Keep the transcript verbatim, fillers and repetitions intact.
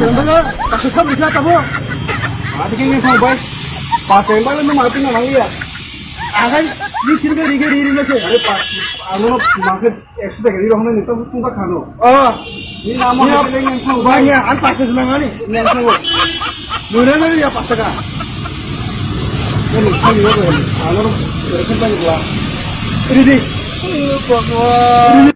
Pasen bala, pasen sam bisa tabo. Adi keng keng thang bai. Pasen bala no mati na nang ya. Agai, ni sin ke rige rige rige se. Are pa, ano ma ke ekso taka rige hone ni tabo tungka khano. Oh. Ni nama ni keng keng thang bai. Banya, an pasen nang ani. Nang thang. Mura na ya pasen ka. Ni thang yo ko. Ano, keng keng thang ba. Ridi. Bhagwan.